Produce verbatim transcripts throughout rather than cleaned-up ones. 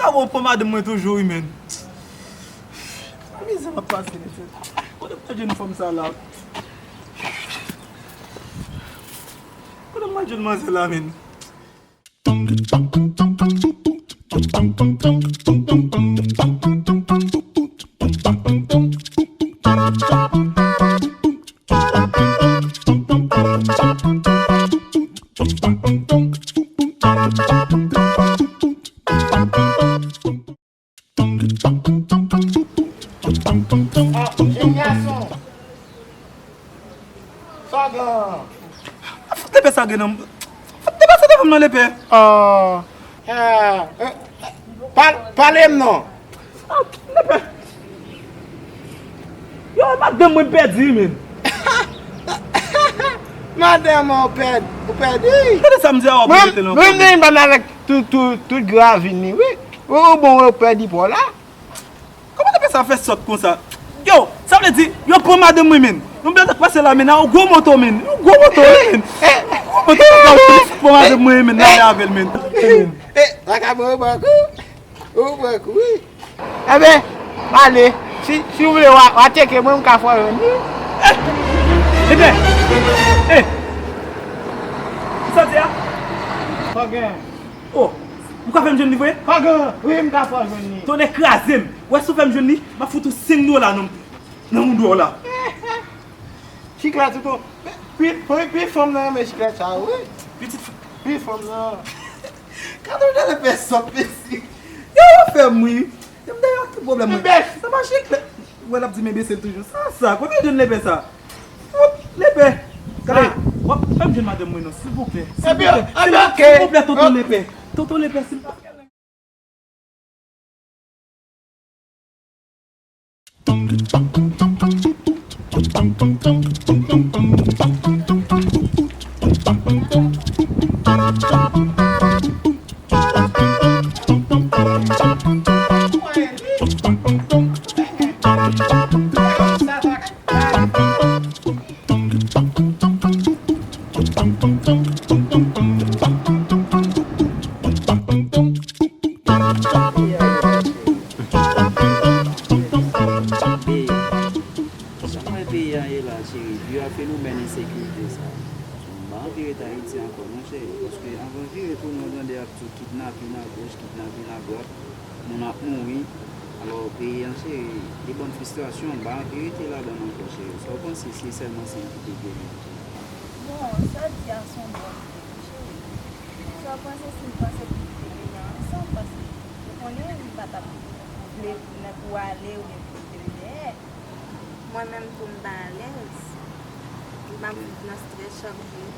Ou pran madanm mwen toujou, wi, menn. Mizè m ap pase, mesye. Kote m pral jwenn fanm sa la? Kote m pral jwenn manzè la, menn? Ah, jenn gason. Sa w gen? Fout lepè sa gen nan. Fout lepè sa te fanm nan lepè. Ah, eh, eh, pa-, pale m non. Ah, lepè. Yo, madanm mwen pèdi, menn. Madanm ou pèd, ou pèdi. Gade sa m di a w ap rete nan kò. Mwen menm ban avèk tout, tout, tout gravin li, wi. Ou, ou bon, ou pèdi pa w la. Kòman te fè sa fè sòt konsa? Yo, sa vle di, yo pran madanm mwen, menn. Yon blan t ap pase la, menn, yon gwo moto, menn. Yon gwo moto, wi, menn. Yon gwo moto, menn. Yo pran madanm mwen, menn, n ale avè l, menn. Eh, sa ka bon, bon kou. Ou pran kou, wi. Enben, ale. Si, si w vle, w a, w a tcheke mwen, m ka fè w jwenn li. Enben, eh, sa w di a? Fò gen. Oh, ou ka fè m jwenn li vre? Fò gen, wi, m ka fè w jwenn li. Tonnè kraze m. Ou wè si w fè m jwenn li, m ap fout ou senk dola nan, nan mouda w la. Chiklèt ou tou. Pi, pi, pi fanm nan renmen chiklèt sa, wi. Pitit f-, pi fanm nan. Gade w nan lepè sòt, mesye. Yo, yo fè m ri. Yo, m dèyè ki pwoblèm mwen. Sa mache klè. Wè, l ap di m enbesèl toujou. Sa, sa, kote w jwenn lepè sa? Fout, lepè. Gade, w ap fè m jwenn madanm mwen non, silvouplè. Silvouplè, silvouplè, tonton lepè. Tonton lepè, silvouplè. Sa m wè peyi a ye la, cheri, dwe a fenomèn ensekirite sa. M pa anvi ret Ayiti ankò non, cheri, paske anvan vire tounen, w tande y ap di w kidnapin agoch, kidnapin adwat, moun ap mouri. Alò, peyi a, cheri, li ban m fristrasyon, m pa anvi rete ladann ankò, cheri. Sa w panse si sèlman se m ki te gen li? Bon, sa w di a se yon bon ide, wi, cheri. Sa w panse si m panse pou nou te mennen ansanm, paske ou konnen m pa t ap vle pou nèg ou ale oubyen pou te dèyè. Mwen menm tou m pa alèz. M ap viv nan strès chak jou.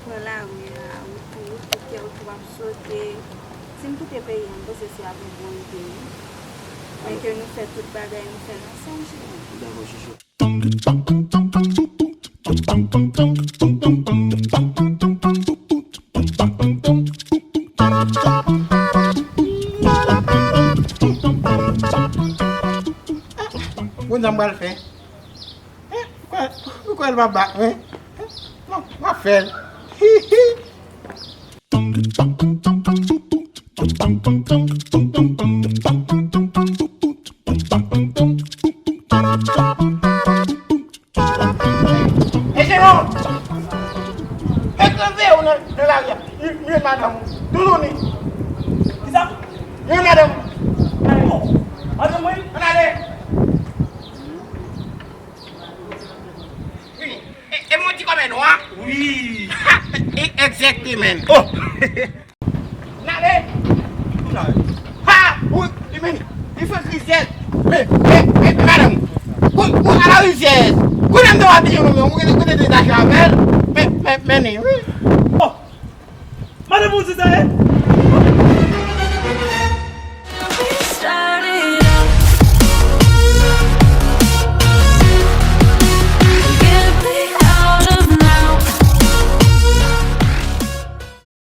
Pran lari a, ou tou, ou kite, ou tou ap sote. Si m kite peyi a, m panse se ap yon bon ide, wi. Men ke nou fè tout bagay, nou fè l ansanm, cheri. Dakò, chouchou. Bon, sa m pral fè? Eh, ou kwè, ou kwè l pa bat mwen? Non, m ap fè l. Hi, hi. Mesye yo! Ekreve yo nan, nan lari a. M, m jwenn madanm ou. Toutouni. Kisa? M jwenn madanm ou. Oh, madanm mwen? Ann ale. Wi. E, e mwen di kòmè nwa? Wi. E, egzakteman. Oh! N ale. N ale. Ha! Ou, li vini. Li fè krizyèz. Men, men, men, men, madanm. Ou, ou, ala rizyèz. Kounye a m te w ap di yon nonm, ou rete, rete detache avè l. Men, men, men, ni, wi. Oh! Madanm ou di sa, e?